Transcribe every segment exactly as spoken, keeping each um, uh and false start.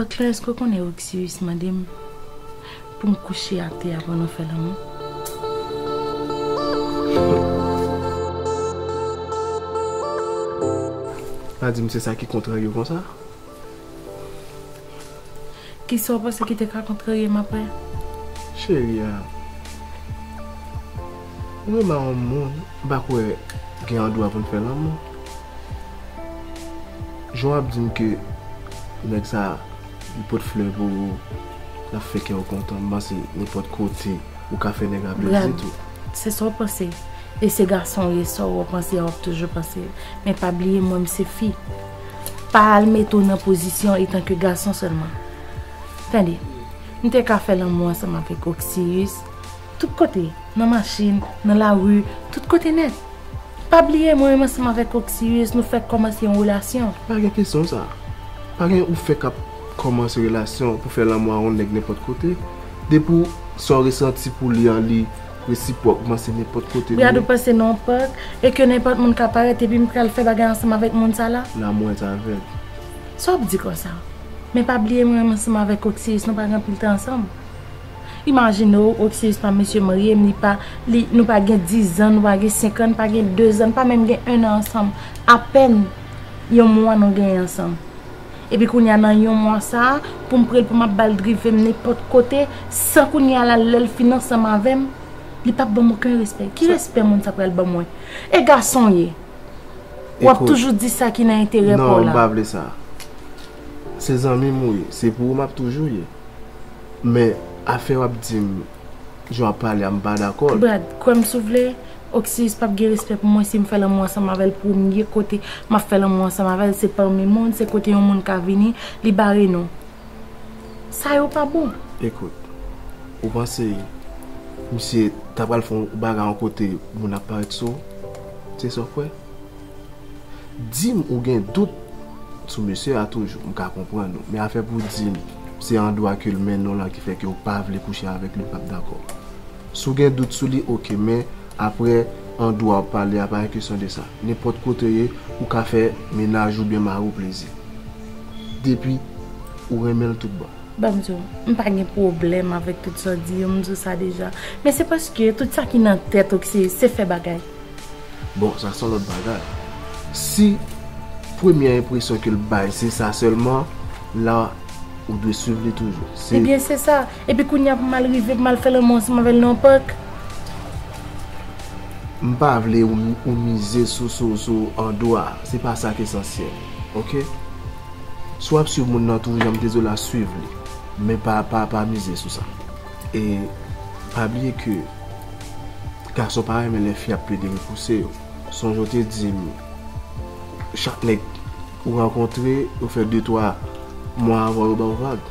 Doktè, èske w konnen Oxius mande m pou m kouche atè a pandan n fè lanmou? Pa di m se sa ki kontrarye w konsa? Kisa w panse ki te ka kontrarye m apre? Cheri a, ou renmen yon moun, m pa kwè gen andwa pou n fè lanmou. Jan w ap di m ke nèg sa a, li pot flè pou ou, l ap fè kè w kontan, m panse nenpòt kote ou ka fè nèg la plezi tou. Brad, se sa w panse. E se gason w ye, sa w panse a w ap toujou panse. Men pa bliye mwen m se fi. Pa al mete w nan pozisyon etanke gason sèlman. Tande, m te ka fè lanmou ansanm avèk Oxius, tout kote, nan machin, nan lari, tout kote nèt. Pa bliye mwen menm ansanm avèk Oxius, nou fèk kòmanse yon relasyon. Pa gen kesyon sa. Pa gen ou fèk ap kòmanse relasyon pou fè lanmou a yon nèg nenpòt kote. Depi w sa w resanti pou li an li resipwòk, m panse nenpòt kote li ye. Brad, ou panse nan yon pak, e ke nenpòt moun ka parèt epi m pral fè bagay ansanm avèk moun sa la? Lanmou entravèl. Sa w ap di konsa? Men pa bliye mwen menm ansanm avèk Oxius, nou pa gen anpil tan ansanm. Imajine w, Oxius pa mesye marye m, li pa, li, nou pa gen dizan, nou pa gen senkan, pa gen dezan, pa menm gen ennan ansanm. Apèn yon mwa nou genyen ansanm. Epi kounye a nan yon mwa sa a, pou m pran l pou m ap ba l drive m nenpòt kote, san kounye a la lè l fin ansanm avè m, li p ap ban m okenn respè. Ki respè moun sa pral ban mwen? E gason w ye. W ap toujou di sa ki nan enterè pa w la. Non, m pa vle sa. Se zanmi m ou ye, se pou ou m ap toujou ye. Men afè w ap di m, jan w ap pale a, m pa dakò. Brad, kwè m si w vle, Oxius p ap gen respè pou mwen si m fè lanmou ansanm avè l premye kote m ap fè lanmou ansanm avè l, se pami moun, se kote yon moun ka vini, li bare nou. Sa yo pa bon. Ekout, ou panse misye ta pral fè yon bagay yon kote moun ap parèt sou ou? Se sa w kwè? Di m ou gen dout sou mesye a toujou, m ka konprann ou. Men afè pou di m se andwa ke l mennen w lan ki fè ke w pa vle kouche avèk li, m p ap dakò. Si w gen dout sou li, oke, men apre andwa w ap pale a, pa gen kesyon de sa. Nenpòt kote w ye, ou ka fè mennaj oubyen mari w plezi. Depi ou renmen l tout bon. Ban m di w, m pa gen pwoblèm avèk tout sa w di yo, m di w sa deja. Men se paske tout sa ki nan tèt ou se, se fè bagay. Bon, sa se yon lòt bagay. Si premyè enpresyon ke l bay se sa sèlman, la, ou dwe swiv li toujou. Se Ebyen, se sa. Epi kounye a pou m al rive, pou m al fè lanmou ansanm avè l nan yon pak. M pa vle ou, ou mize sou, sou, sou andwa. Se pa sa k esansyèl. Oke? Si w ap swiv moun nan tou, jan m te di w la, swiv li. Men pa, pa, pa mize sou sa. E pa bliye ke gason pa renmen lè fi ap plede repouse yo. Sonje w te di m, chak nèg ou rankontre, ou fè de, twa mwa avan yo ba w vag.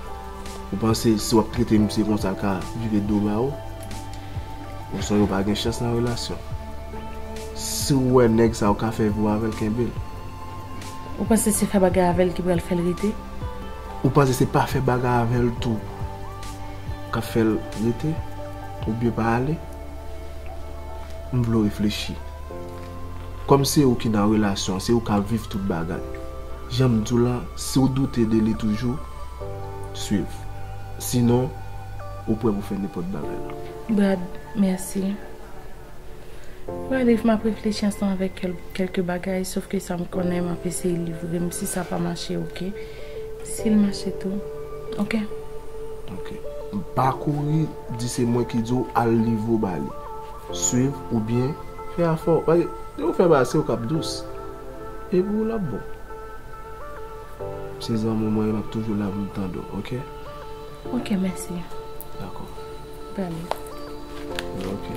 Ou panse si w ap trete misye konsa, l ka vire do ba ou? Ou sonje w pa gen chans nan relasyon. Si w wè nèg sa, ou ka fè vi w avè l, kenbe l. Ou panse se fè bagay avè l ki pral fè l rete? Ou panse se pa fè bagay avè l tou k ap fè l rete oubyen pa ale? M vle w reflechi. Kòm se ou ki nan relasyon, se ou k ap viv tout bagay. Jan m di w lan, si w doute de li toujou, swiv. Sinon, ou prè pou fè nenpòt bagay la. Brad, mèsi. Brad, m ap reflechi ansanm avèk kèl-, kèlke bagay, sof ke sa m konnen, m ap eseye livre m. Si sa pa mache, oke. Si l mache tou, oke. Oke. Pa kouri di se mwen ki di w al livre w ba li. Swiv oubyen fè afè w. Paske lè w fè bagay, se ou k ap dous. Epi w l ap bon. Se zanmi w mwen ye, m ap toujou la pou m tande w, oke? Oke, mèsi. Dakò. Prale. Oke.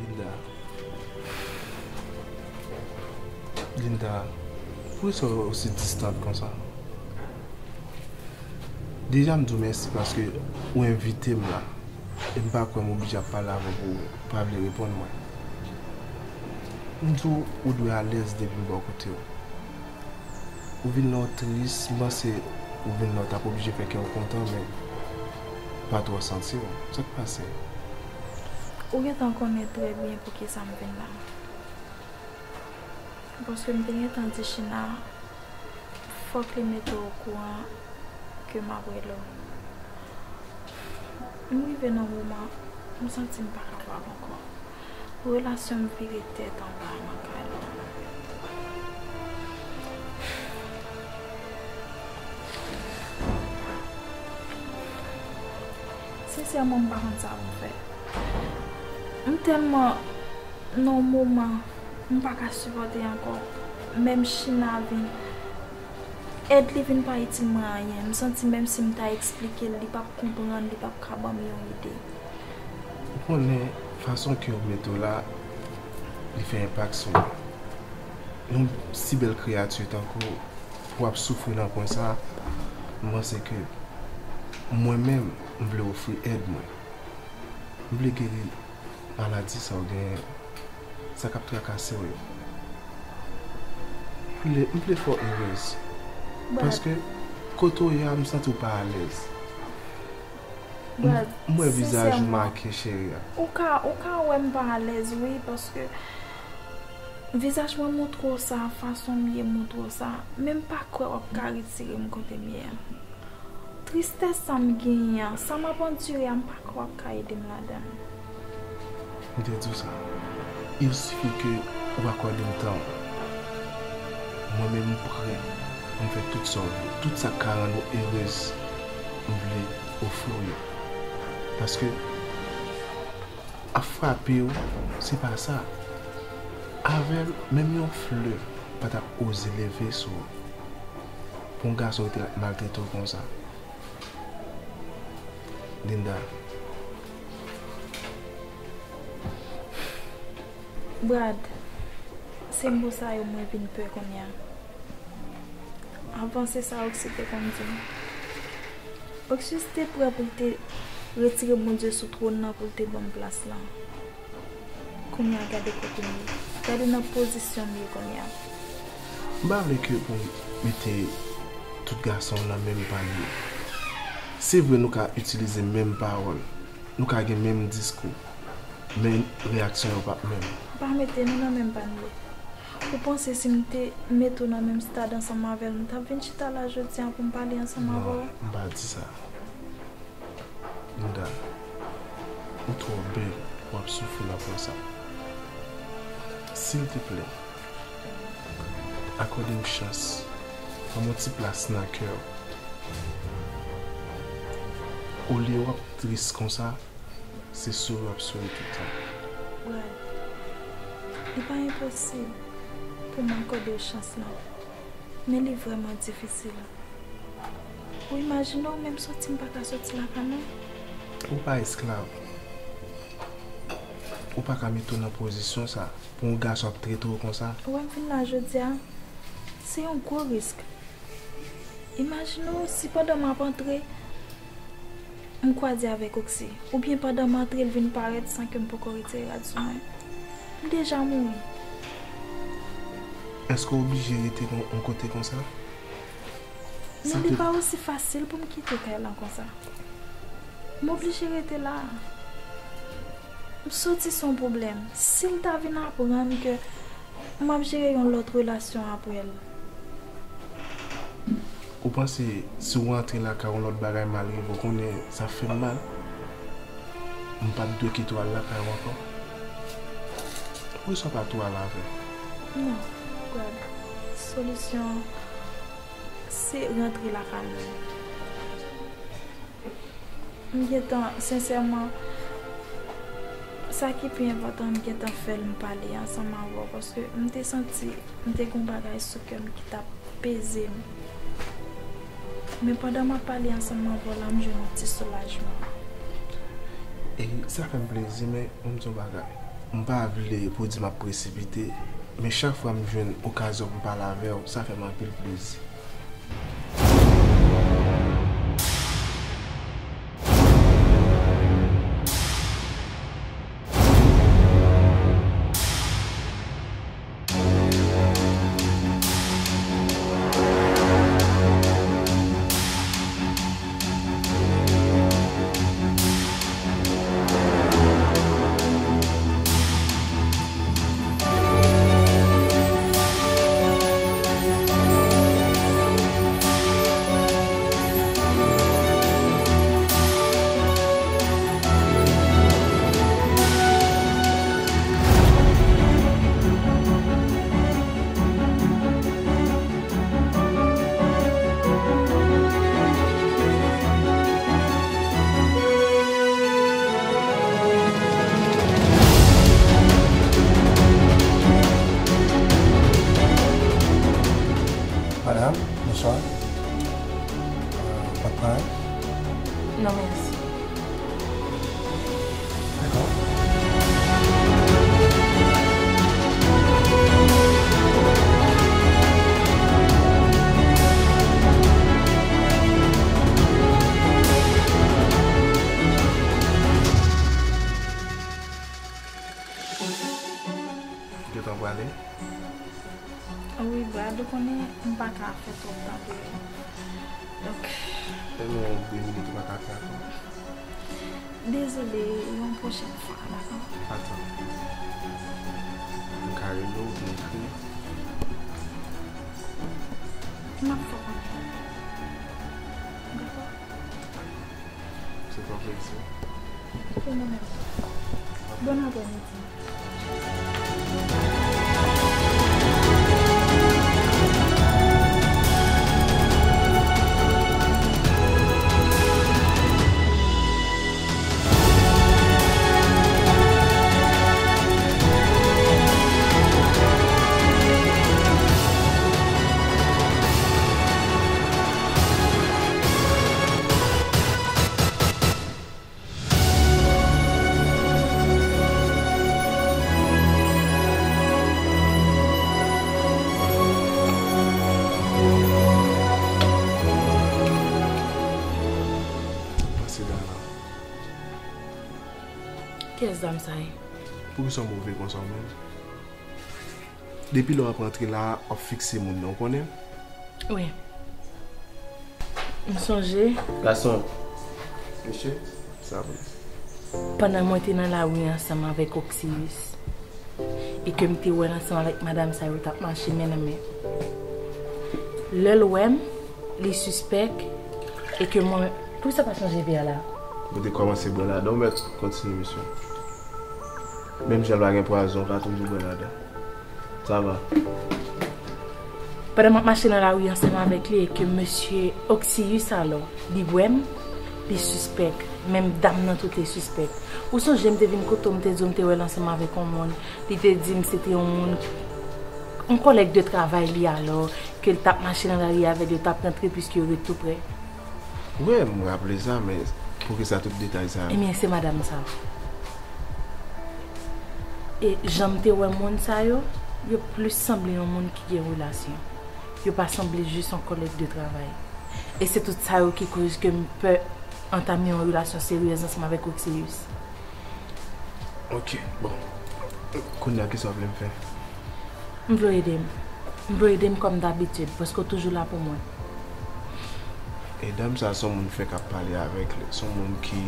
Linda. Linda, poukisa w osi distant konsa? Deja, m di w mèsi paske ou envite m la. E m pa kwè m oblije ap pale avè w pou ou pa vle reponn mwen. M di w, ou dwe alèz depi m bò kote w. Ou vin la w tris, m panse ou vin la w t ap oblije fè kè w kontan, men pa twò santi w. Sa k pase? Ou gentan konnen trè byen poukisa m vin la. Paske m te gentan di China, fòk li mete w okouran ke m ap rele w. M rive nan moman, m santi m pa kapab ankò. Relasyon m vire tèt anba nan kay la. Sensèman, m pa konn sa pou m fè. M tèlman nan yon moman, m pa ka sipòte ankò. Menm China vin, èd li vin pa itil mwen anyen. M santi menm si m ta eksplike l, li p ap konprann, li p ap ka ban m yon ide. Ou konnen, fason ke w mete w la, li fè enpak sou mwen. Yon si bèl kreyati tankou w, pou w ap soufri nan pwen sa, m panse ke mwen menm, m vle ofri èd mwen. M vle geri maladi sa w genyen, sa k ap trakase w yo. M vle, m vle fè w erez. Brad. Paske kote w ye a, m santi w pa alèz. M, Brad, m wè vizaj ou sensèman, make, cheri a. Ou ka, ou ka wè m pa alèz, wi, paske vizaj mwen montre w sa, fason m ye montre w sa. Men m pa kwè w ap ka retire m kote m ye a. Tristès sa m genyen an, sa m ap andire a, m pa kwè w ap ka ede m ladan l. M te di w sa. Il sifi ke ou akòde m tan w. Mwen menm, m prè pou m fè tout sa w vle. Tout sa k ka rann ou erez, m vle ofri w yo. Paske ap frape w, se pa sa. Avè l, menm yon flè pa t ap oze leve sou ou. Pou yon gason rete la maltrete w konsa. Linda. Brad, se mo sa yo mwen vin pè kounye a. Avan se sa Oxy te konn di m. Oxy te prè pou l te retire Bondye sou twòn nan pou l te ban m plas la. Kounye a gade kote m ye. Gade nan pozisyon m ye kounye a. M pa vle ke pou mete tout gason nan menm panye. Se vre nou ka itilize menm pawòl, nou ka gen menm diskou, men reyaksyon yo p ap menm. Pa mete nou nan menm panye. Ou panse si m te mete w nan menm stad ansanm avè l, m t ap vin chita la jodi a pou m pale ansanm avè w? Non, m pa di sa. Linda, ou twò bèl pou w ap soufri nan pwen sa. Silteplè, akòde m chans, ban m yon ti plas nan kè w. Olye w ap tris konsa, se souri w ap souri tout tan. Brad, li pa enposib pou m akòde w chans lan, men li vrèman difisil. Ou imajine w menm soti m pa ka soti lakay mwen? Ou pa esklav. Ou pa ka mete w nan pozisyon sa pou yon gason ap trete w konsa. Ou wè m vin la jodi a, se yon gwo risk. Imajine w si pandan m ap antre, m kwaze avèk Oxy, oubyen pandan m antre l vin parèt san ke m poko retire rad sou mwen. M deja mouri. Èske w oblije rete kon, yon kote konsa? Non, li pa osi fasil pou m kite kay lan konsa. M oblije rete la. M soti se yon pwoblèm. Si l ta vin aprann ke m ap jere yon lòt relasyon apre l. Ou panse si w rantre lakay w yon lòt bagay mal rive w, konnen sa fè m mal? M pa t dwe kite w al lakay w ankò? Poukisa w pa tou al avè m? Non, Brad. Solisyon an se rantre lakay mwen. M gentan, sensèman, sa ki pi enpòtan, m gentan fè l m pale ansanm avè w, paske m te santi m te gen yon bagay sou kè m ki t ap peze m. Men pandan m ap pale ansanm avè w la, m jwenn yon ti soulajman. E sa fè m plezi, men ban m di w yon bagay. M pa vle pou w di m ap presipite, men chak fwa m jwenn okazyon pou m pale avè w, sa fè m anpil plezi. Non, mèsi. Dakò. Gentan prale? Wi, Brad, ou konnen m pa ka fè twòp tan pou ou. Donk, fè nou de minit ou pa ka fè ankò. Dezole, yon pwochèn fwa, dakò? Atann. M ka rele w, m ekri. M ap fè w konnen. Dakò? Se t yon plezi. Pou mwen menm. Bòn aprèmidi. Pase dam la. Kiyès dam sa ye? Poukisa w move konsa w menm? Depi lè w ap rantre la, w ap fikse moun nan, w konnen? Wi. M sonje. Gason. Mesye, sa vre. Pandan mwen te nan lari ansanm avèk Oksiyis, e ke m te wè l ansanm avèk madanm sa yo t ap mache men nan men. Lè l wè m, li sispèk, e ke mwen, poukisa w pa chanje vè a la? Mwen te kòmanse bwè ladan, w mèt kontinye, mesye. Menm jan l pa gen pwazon, w ka toujou bwè ladan. Sa va. Pandan m ap mache nan lari ansanm avèk li, e ke mesye Oksiyis alò, li wè m, li sispèk. Menm dam nan tou te sispèk. Ou sonje m te vin kote w, m te di w m te wè l ansanm avèk yon moun. Li te di m se te yon moun, yon kòlèg de travay li alò, ke l t ap mache nan lari avè l, yo t ap rantre piske yo ret tou prè. Wi, m raple sa, men poukisa tout detay sa yo? Ebyen, se madanm sa. E jan m te wè moun sa yo, yo plis sanble yon moun ki gen relasyon. Yo pa sanble jis yon kòlèg de travay. E se tout sa yo ki koz ke m pè antame yon relasyon seryèz ansanm avèk Oksiyis. Ok, bon. Kounye a, kisa w vle m fè? M vle w ede m. M vle w ede m kòm dabitid, paske w toujou la pou mwen. E dam sa, se yon moun fèk ap pale avèk li. Se yon moun ki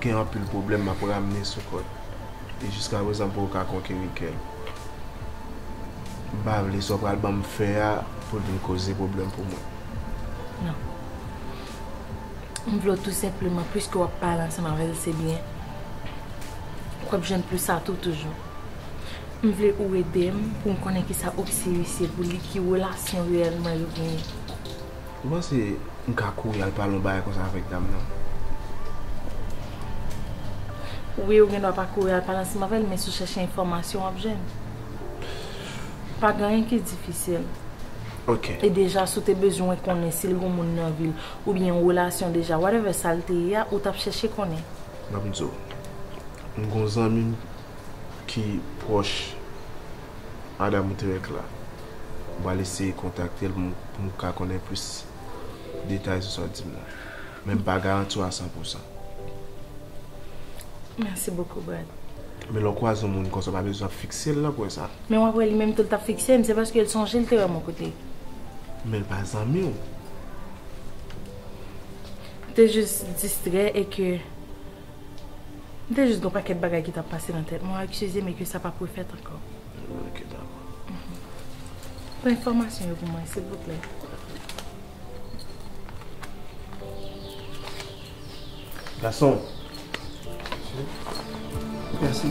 gen anpil pwoblèm m ap ramne sou kò l. E jiskaprezan, m poko ka konkeri kè l. M pa vle sa w pral ban m fè a pou l vin koze pwoblèm pou mwen. Non. M vle w tou senpleman, piske w ap pale ansanm avè l, se byen. W ap jwenn plis atou toujou. M vle ou ede m pou m konnen kisa Oksiyis ye pou li, ki relasyon reyèlman yo genyen. Ou panse m ka kouri al pale yon bagay konsa avèk dam nan? Wi, ou gen dwa pa kouri al pale ansanm avè l, men si w chèche enfòmasyon, w ap jwenn. Pa gen anyen ki difisil. Ok. E deja, si w te bezwen konnen si l gen moun nan vi l, oubyen yon relasyon deja, whatever sa l te ye a, ou t ap chèche konnen. M ap di w, m gen yon zanmi m ki pwòch madanm ou te wè k la. M pral eseye kontakte l pou m, pou m ka konnen plis detay sou sa w di m nan. Men m pa garanti w a san pou san. Mèsi bokou, Brad. Men lè w kwaze yon moun konsa, w pa bezwen ap fikse l nan pwen sa. Men w ap wè li menm tou l t ap fikse m, se paske l sonje l te wè m yon kote. Men l pa zanmi w. M te jis distrè e ke M te jis gen yon pakèt bagay ki t ap pase nan tèt mwen. Eskize m, e ke sa p ap refèt ankò. Ok, dakò. Pran enfòmasyon yo pou mwen, silvouplè. Gason. Mèsi.